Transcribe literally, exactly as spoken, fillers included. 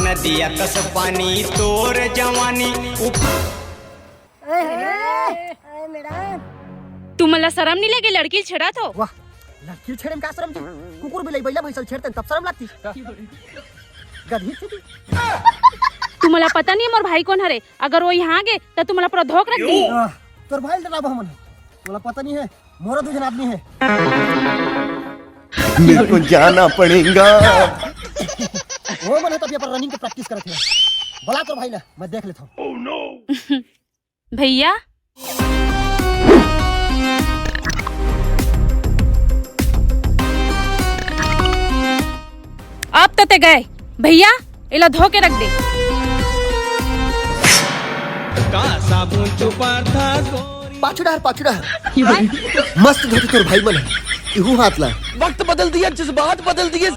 नदिया कस पानी तोर जवानी उफ। अरे, अरे, अरे, मैडम। तुमन ला शरम नहीं लगे, लड़की ल छेड़त हो। वाह, लड़की ल छेड़े में का शरम थी? कुकुर बिलाई बैला भैंसा ल छेड़ते तब शरम लगती। गधी थी। तुमन ला पता नहीं मोर भाई कौन हरे, अगर वो यहाँ आगे त तुमन ला पूरा धोक रख दी। आह, तोर भाई ल डराबो हमन। तोला पता नहीं है, मोरो दू झन आदमी है। मेरे को जाना पड़ेगा। वो मन है तब ये पर रनिंग के प्रैक्टिस करत है। बुला तोर भाई ला, मैं देख लेता हूँ। भैया, अब तो ते गए। भैया, एला धो के रख दे। का साबुन चुपार था गोरी। पाछू डहर, पाछू डहर। मस्त धोती तोर भाई मन है। इहू हाथ ला। वक्त बदल दिया, जज्बात बदल दिए।